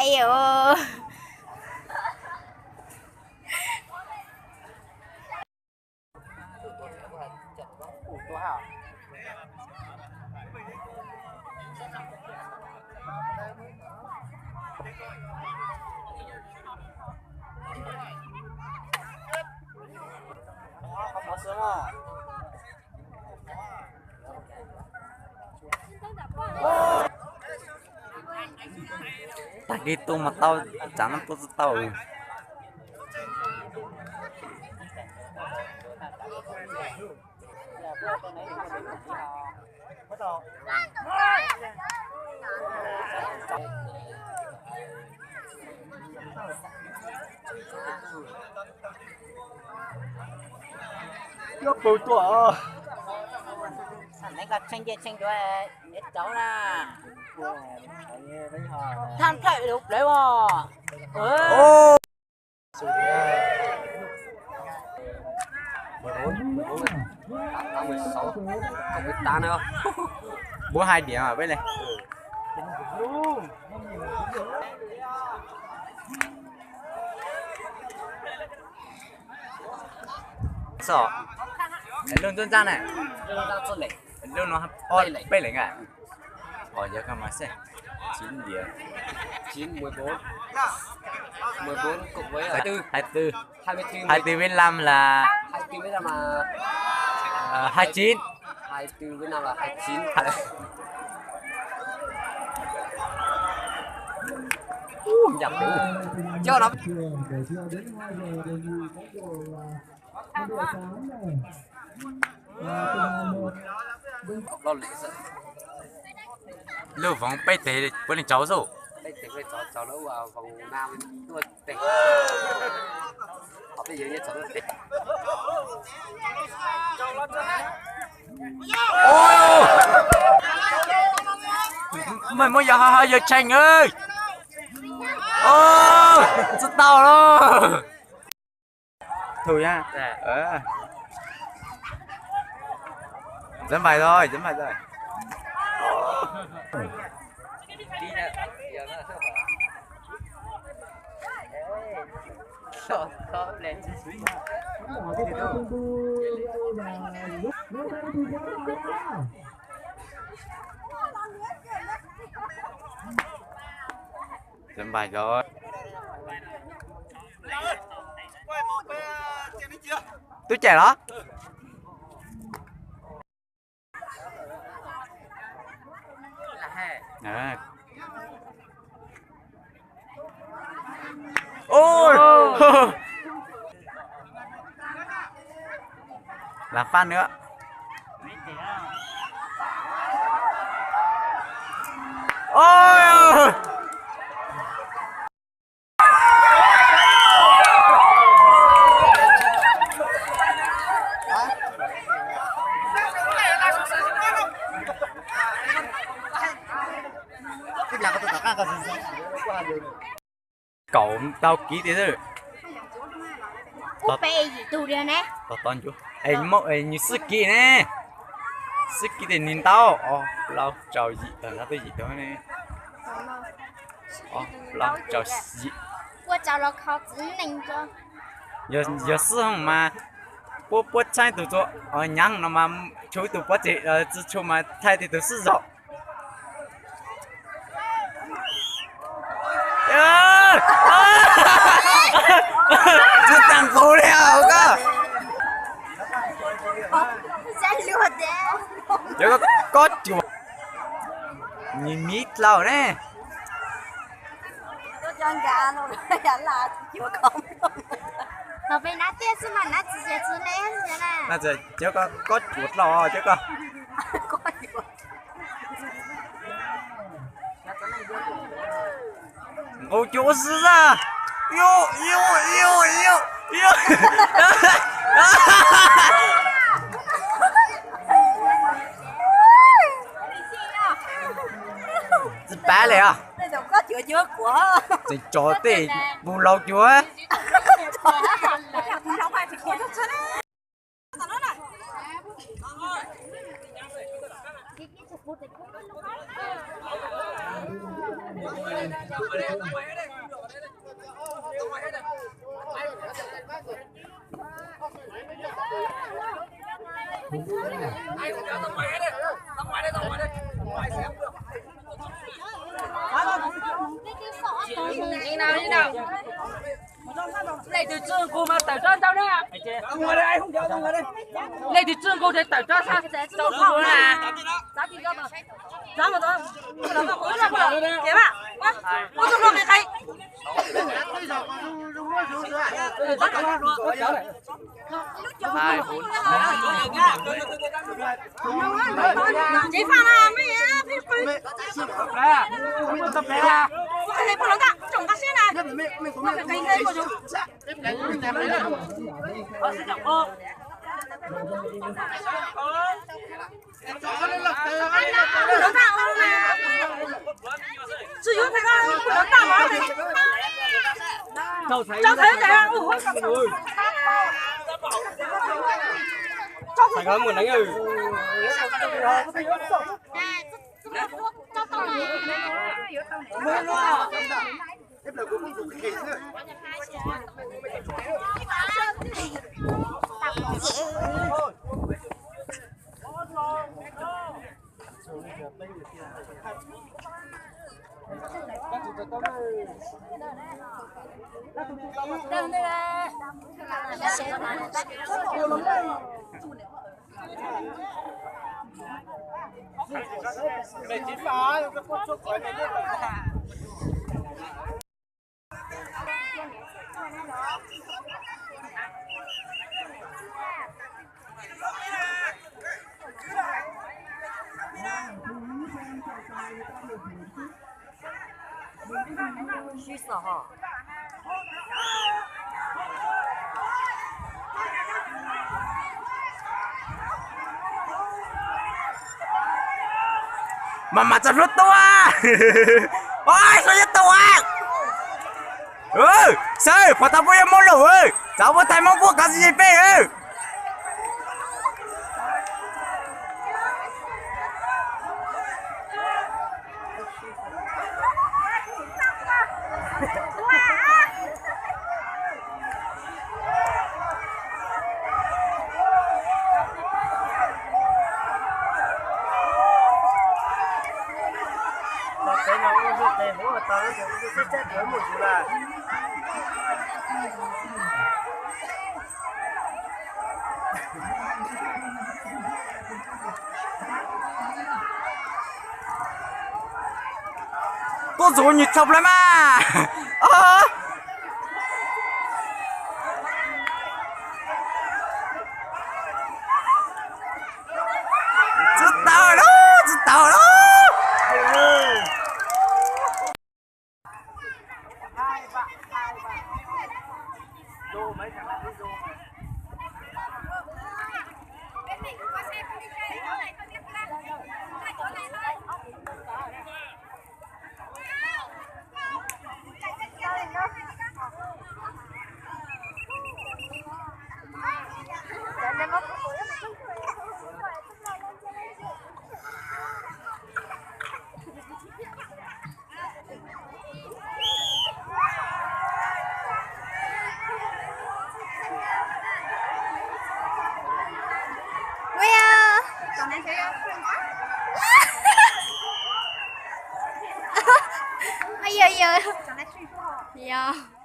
Ê ơi. Tag kis tuaj mas tau, tsam no tuaj tsis tau. Cov pw tuaj. Neb koj tshee ncej tshee duav neb cauv na. Thaj nplawm lub plawv os. Bốn hai điểm à, với này. Sao? Lub ntsuab ntsab ne. Lub no peb leeg a. Ồ, giờ không mà xem. Chín điểm. Chín, mười bốn. Mười bốn cộng với hai tư. Hai tư. Hai mươi tư. Hai tư với năm là hai tư với năm là hai chín. Hai tư với năm là hai chín. Ú, nhầm đủ. Cho nó. Lub vòng peb teg puav leej tsaus xwb. Mày mua giờ hơi hơi giờ chành ơi. Ơ, tsis tau lawm. Thù nha. Ờ. Dẫn bài rồi, dẫn bài rồi. Dẫn bài rồi. Tôi chạy đó. À. Ôi. Làm fan nữa. Ôi. Kaum ntau kiv tiag xwb. Ub, peb yim tug li ne. Tos tos ncuav. Es nws xwb kiv ne. Xwb kiv tias nws ntau. Ob plaub rau yim tag, ntau twb yim tag ne. Ob plaub rau yim. Ua tsau los kho txiv neej tso. Yog xwb hooj mas puab puab tshaib tus txua, nyav no mas tshuav ib tug pov tseg, tsis tshuav mas thaij tib tug xwb zog. Tsis tag nqus li os koj. Cov kob cuam, nws miv dlau ne. Thaum peb nab tiaj xwb mas nab tsis ze tsis le na. Cov kob cuam dlau cov ko. Nqus cuam ua si xwb. Yo, yo, yo, yo, yo. Tsis pav li os. Tseem tso tej puv laus cuam. Leej twg txwj nqug mas tawm tsob ntau na. Leej twg txwj nqug ces tawm tsob sab rau hauv na. Mas mas txog hlub tuaj. Oj, hlub yuav tuaj. Sawv, pom tau puab yuav muaj lus, txav puab thaij Hmoob puab kov txiv peb. Tuaj ntxuav nyuag tshaj plaws mas. Tsis tau lawm, tsis tau lawm. Yog, yog.